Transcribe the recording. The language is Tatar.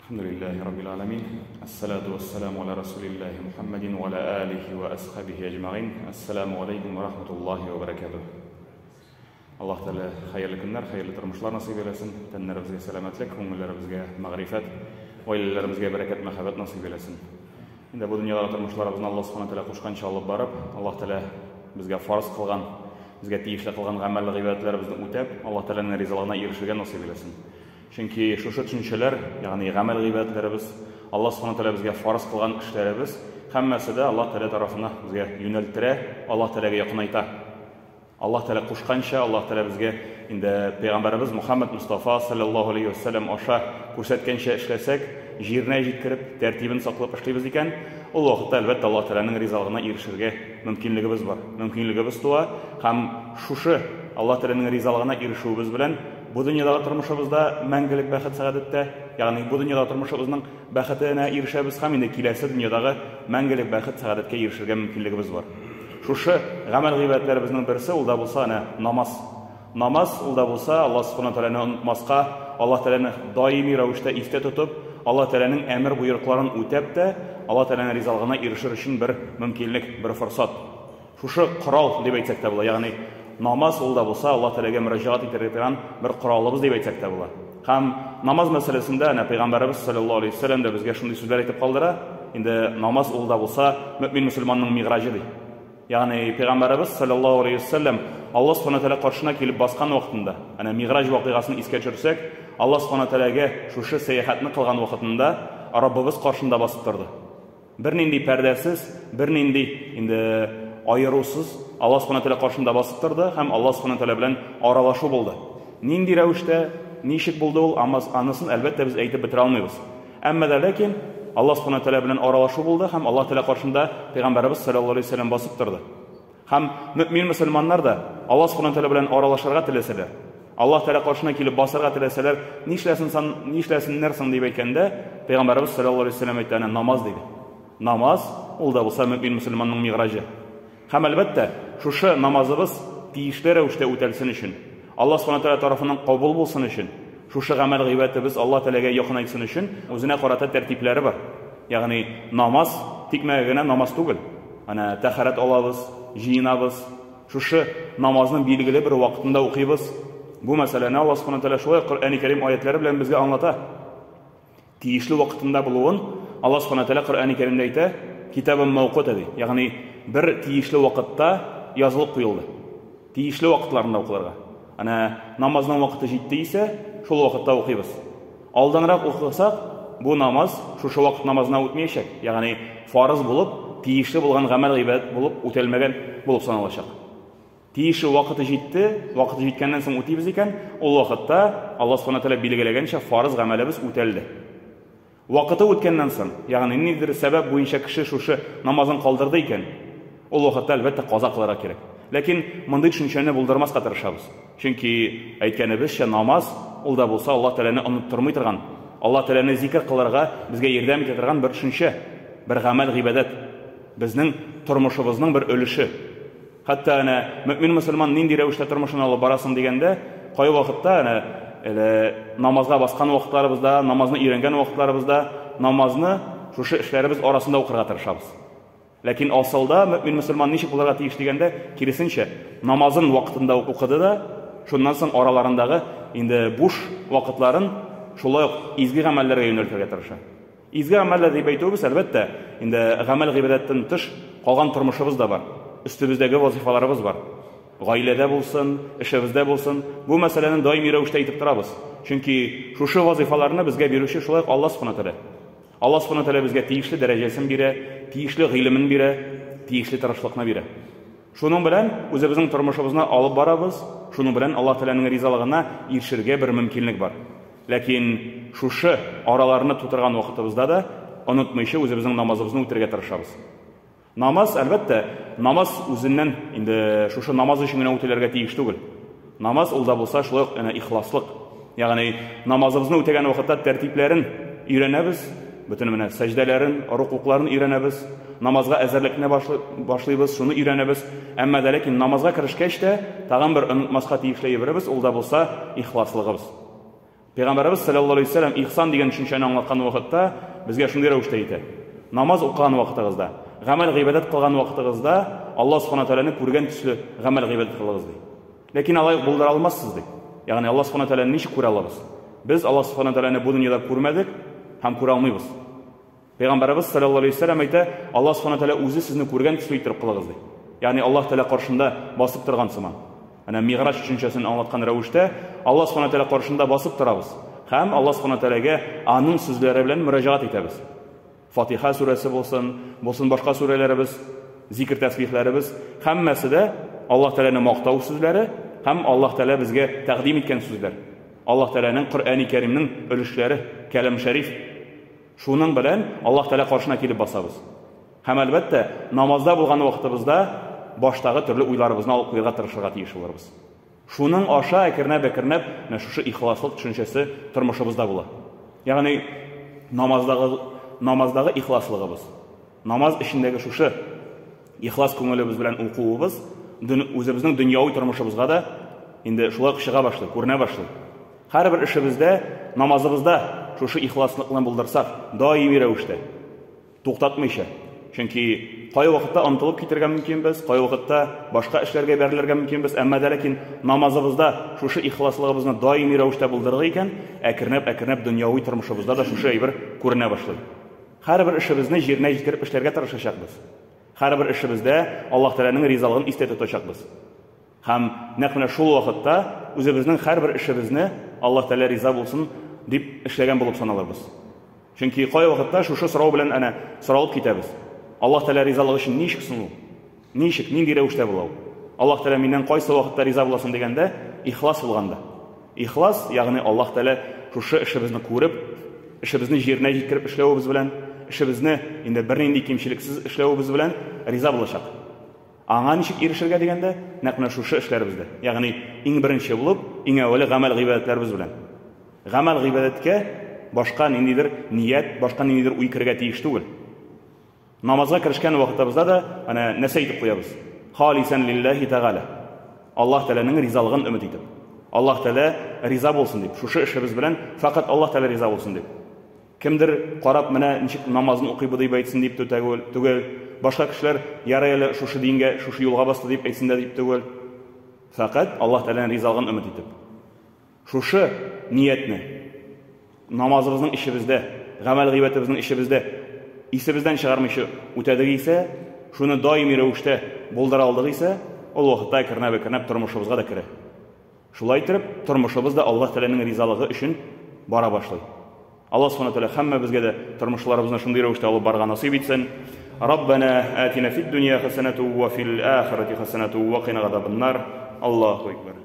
Әлхәмдүлилләһи раббил галәмин. Әссалату вәссәламу аля расулиллаһи Мухаммадин ва аля алихи ва асхабихи әҗмәгыйн. Әссәламу алейкум ва рахматуллаһи ва баракатуһ. Аллаһ Тәгалә хәерле көннәр, хәерле тормышлар насыйп әйләсен. Тәннәребезгә сәламәтлек, күңелләребезгә мәгърифәт, гаиләләребезгә бәрәкәт, мәхәббәт насыйп әйләсен. Инде бу дөньядагы тормышларыбызны Аллаһ Субхану Тәгалә кушканча алып барып, Аллаһ Тәгалә безгә фарз кылган, безгә тиешле кылган гамәл-гыйбадәтләребезне үтәп, Аллаһ Тәгаләнең ризалыгына ирешергә насыйп әйләсен. Чөнки шушы төшенчәләр, ягъни гамәл-гыйбадәтләребез, Аллаһ Субхану Тәгалә безгә фарыз кылган эшләребез, һәммәсе дә Аллаһ Тәгалә тарафына безгә юнәлттерә, Аллаһ Тәгаләгә якынайта. Аллаһ Тәгалә кушканча, Аллаһ Тәгалә безгә инде пәйгамбәребез Мухаммад Мостафа салләллаһу алейһи вә сәлләм аша күрсәткәнчә эшләсәк, җиренә җиткереп, тәртибен саклап эшлибез икән, ул вакытта, әлбәттә, Аллаһ Тәгаләнең ризалыгына ирешергә мөмкинлегебез бар. Мөмкинлегебез туа һәм шушы Аллаһ Тәгаләнең ризалыгына ирешүебез белән Бу дөньядагы тормышыбызда мәңгелек бәхет-сәгадәттә, ягъни бу дөньядагы тормышыбызның бәхетенә ирешәбез һәм инде киләсе дөньядагы мәңгелек бәхет-сәгадәткә ирешергә мөмкинлегебез бар. Шушы гамәл-гыйбадәтләребезнең берсе ул да булса әнә намаз. Намаз ул да булса Аллаһ Субхана Тәгаләне онытмаска, Аллаһ Тәгаләне даими рәвештә истә тотып, Аллаһ Тәгаләнең әмер-боерыкларын үтәп тә, Аллаһ Тәгаләнең ризалыгына ирешер өчен бер мөмкинлек, бер форсат. Шушы корал дип әйтсәк тә була, ягъни намаз ул да булса Аллаһ Тәгаләгә мөрәҗәгать итәргә торган бер коралыбыз дип әйтсәк тә була. Һәм намаз мәсьәләсендә әнә пәйгамбәребез саллаллаһу алейһи вәсәлләм дә безгә шундый сүзләр әйтеп калдыра. Инде намаз ул да булса мөэмин мөселманның миграҗы ди. Ягъни пәйгамбәребез саллаллаһу алейһи вәсәлләм Аллаһ субхана тәгалә каршына килеп баскан вакытында, әнә миграҗ вакыйгасын искә төшерсәк, Аллаһ субхана тәгаләгә шушы сәяхәтне кылган вакытында Раббыбыз каршында басып торды. Бернинди пәрдәсез, бернинди инде аерусыз Аллаһ Субхана Тәгалә каршында басып торды һәм Аллаһ Субхана Тәгалә белән аралашу булды. Нинди рәвештә, ничек булды ул, анысын, әлбәттә, без әйтеп бетерә алмыйбыз. Әмма дә ләкин Аллаһ Субхана Тәгалә белән аралашу булды һәм Аллаһ Тәгалә каршында Пәйгамбәребез саллаллаһу алейһи вәсәлләм басып торды. Һәм мөэмин мөселманнар да Аллаһ Субхана Тәгалә белән аралашырга теләсәләр, Аллаһ Тәгалә каршына килеп басарга теләсәләр, нишләсен сан, нишләсеннәр соң дип әйткәндә, Пәйгамбәребез саллаллаһу алейһи вәсәлләм әйтте, әнә намаз диде. Намаз ул да булса мөэмин мөселманның миграҗы. Һәм әлбәттә, шушы намазыбыз тиешле рәвештә үтәлсен өчен, Аллаһ Субхана Тәгалә тарафыннан кабул булсын өчен, шушы гамәл гыйбадәтебез Аллаһ Тәгаләгә якынайтсын өчен, үзенә карата тәртипләре бар. Ягъни намаз тикмәгә генә намаз түгел. Әнә тәһарәт алабыз, җыенабыз. Шушы намазның билгеле бер вакытында укыйбыз. Бу мәсьәләне Аллаһ Субхану тәгалә шулай Коръәни Кәрим аятлары белән безгә аңлата. Тиешле вакытында булуын Аллаһ Субхану тәгалә Коръәни Кәримдә әйтә, китабым мәүкута ди. Ягъни бер тиешле вакытта язылып куелды. Тиешле вакытларында укылырга. Әнә намазның вакыты җитте исә, шул вакытта укыйбыз. Алданрак укысак, бу намаз шушы вакыт намазына үтмәячәк, ягъни фарыз булып, тиешле булган гамәл гыйбадәт булып үтәлмәгән булып саналачак. Тиешле вакыты җитте, вакыты җиткәннән соң үтибез икән, ул вакытта Аллаһ Субхану Тәгалә билгеләгәнчә фарыз гамәлебез үтәлде. Вакыты үткәннән соң, ягъни ниндидер сәбәп буенча кеше шушы намазын калдырды икән, ул вакытта, әлбәттә, каза кылырга кирәк. Ләкин мондый төшенчәне булдырмаска тырышабыз. Чөнки, әйткәнебезчә, намаз, ул да булса Аллаһ Тәгаләне оныттырмый торган, Аллаһ Тәгаләне зикер кылырга безгә ярдәм итә торган бер төшенчә, бер гамәл, гыйбадәт. Безнең тормышыбызның бер өлеше. Хәтта әнә мөэмин мөселман нинди рәвештә тормышын алып барасың дигәндә, кайвакытта әнә әле намазга баскан вакытларыбызда, намазны өйрәнгән вакытларыбызда намазны шушы эшләребез арасында укырга тырышабыз. Ләкин асылда мөэмин мөселман ничек булырга тиеш дигәндә, киресенчә, намазын вакытында укыды да, шуннан соң араларындагы инде буш вакытларын шулай ук изге гамәлләргә юнәлтергә тырыша. Изге гамәлләр дип әйтүебез, әлбәттә, инде гамәл-гыйбадәттән тыш калган тормышыбыз да бар, өстебездәге вазыйфаларыбыз бар. Гаиләдә булсын, эшебездә булсын, бу мәсьәләне даими рәвештә әйтеп торабыз. Чөнки шушы вазыйфаларны безгә бирүче шулай ук Алла Субхана Тәгалә. Алла Субхана Тәгалә безгә тиешле дәрәҗәсен бирә, тиешле гыйлемен бирә, тиешле тырышлыкны бирә. Шуның белән үзебезнең тормышыбызны алып барабыз, шуның белән Аллаһ Тәгаләнең ризалыгына ирешергә бер мөмкинлек бар. Ләкин шушы араларны тутырган вакытыбызда да онытмыйча үзебезнең намазыбызны үтәргә тырышабыз. Намаз, әлбәттә, намаз үзеннән инде шушы намаз өчен генә үтелергә тиеш түгел. Намаз ул да булса шулай ук әнә ихласлык. Ягъни намазыбызны үтәгән вакытта тәртипләрен өйрәнәбез, бөтен менә сәҗдәләрен, рукукларын өйрәнәбез, намазга әзерлекне башлыйбыз, шуны өйрәнәбез. Әмма дә ләкин намазга керешкәч тә тагын бер онытмаска тиешле әйберебез ул да булса ихласлыгыбыз. Пәйгамбәребез саллаллаһу алейһи вәсәлләм ихсан дигән төшенчәне аңлаткан вакытта безгә шундый рәвештә әйтә. Намаз укыган вакытыгызда, гамәл гыйбадәт кылган вакытыгызда Аллаһ субхана тәгаләне күргән төсле гамәл гыйбадәт кылыгыз ди. Ләкин алай булдыра алмассыз ди. Ягъни Аллаһ субхана тәгаләне ничек күрә алабыз? Без Аллаһ субхана тәгаләне бу дөньяда күрмәдек һәм күрә алмыйбыз. Пәйгамбәребез саллаллаһу алейһи вәсәлләм әйтә, Аллаһ субхана тәгалә үзе сезне күргән төсле иттереп кылыгыз ди. Ягъни Аллаһ Тәгалә каршында басып торган сыман. Әнә Миграҗ төшенчәсен аңлаткан рәвештә Аллаһ субхана тәгалә каршында басып торабыз һәм Аллаһ субхана тәгаләгә аның сүзләре белән мөрәҗәгать итәбез. Фатиха сүрәсе булсын, булсын башка сүрәләребез, зикр тәсбихләребез, һәммәсе дә Аллаһ Тәгаләне мактау сүзләре һәм Аллаһ Тәгалә безгә тәкъдим иткән сүзләр. Аллаһ Тәгаләнең Коръәни Кәримнең өлешләре, Кәлам Шәриф. Шуның белән Аллаһ Тәгалә каршына килеп басабыз. Һәм әлбәттә, намазда булган вакытыбызда баштагы төрле уйларыбызны алып куярга тырышырга тиеш булырбыз. Шуның аша әкренләп-әкренләп менә шушы ихласлык төшенчәсе тормышыбызда була. Ягъни намаздагы намаздагы ихласлыгыбыз, намаз эчендәге шушы ихлас күңелебез белән укуыбыз үзебезнең дөньяви тормышыбызга да инде шулай ук чыга башлый, күренә башлый. Һәрбер эшебездә, намазыбызда шушы ихласлыкны булдырсак, даими рәвештә, туктатмыйча. Чөнки кайвакытта онытылып китергә мөмкинбез, кайвакытта башка эшләргә бәрелергә мөмкинбез, әмма дә ләкин намазыбызда шушы ихласлыгыбызны даими рәвештә булдырдык икән, әкренләп-әкренләп дөньяви тормышыбызда да шушы әйбер күренә башлый. Һәрбер эшебезне җиренә җиткереп эшләргә тырышачакбыз. Һәрбер эшебездә Аллаһ Тәгаләнең ризалыгын истә тотачакбыз. Һәм нәкъ менә шул вакытта үзебезнең һәрбер эшебезне Аллаһ Тәгалә риза булсын дип эшләгән булып саналырбыз. Чөнки кайвакытта шушы сорау белән әнә соралып китәбез. Аллаһ Тәгалә ризалыгы өчен ничек соң ул? Ничек, нинди рәвештә була ул? Аллаһ Тәгалә миннән кайсы вакытта риза була соң дигәндә, ихлас булганда. Ихлас, ягъни Аллаһ Тәгалә шушы эшебезне күреп, эшебезне җиренә җиткереп эшләвебез белән, эшебезне инде бернинди кимчелексез эшләвебез белән риза булачак. Аңа ничек ирешергә дигәндә, нәкъ менә шушы эшләребездә. Ягъни иң беренче булып, иң әүвәле гамәл-гыйбадәтләребез белән. Гамәл-гыйбадәткә башка ниндидер ният, башка ниндидер уй керергә тиеш түгел. Намазга керешкән вакытыбызда да әнә нәрсә әйтеп куябыз? Халисан лиллаһи тәгалә. Аллаһ Тәгаләнең ризалыгын өмет итеп. Аллаһ Тәгалә риза булсын дип, шушы эшебез белән фәкать Аллаһ Тәгалә риза булсын дип. Кемдер карап, менә ничек намазын укый бу дип әйтсен дип түгел, түгел. Башка кешеләр, ярый әле шушы дингә, шушы юлга басты дип әйтсен дә дип түгел. Фәкать Аллаһ Тәгаләнең ризалыгын өмет итеп. Шушы ниятне намазыбызның эчебездә, гамәл-гыйбадәтебезнең эчебездә исебездән чыгармыйча үтәдек исә, шуны даими рәвештә булдыра алдык исә, ул вакытта әкренләп-әкренләп тормышыбызга да керә. Шулай иттереп, тормышыбыз да Аллаһ Тәгаләнең ризалыгы өчен бара башлый. Аллаһ Субхана Тәгалә һәммәбезгә дә тормышларыбызны шундый рәвештә алып барырга насыйп итсен. Раббана атина фид дөнья хәсәнәту ва фил ахирати хәсәнәту ва кина газабаннар. Аллаһу акбар.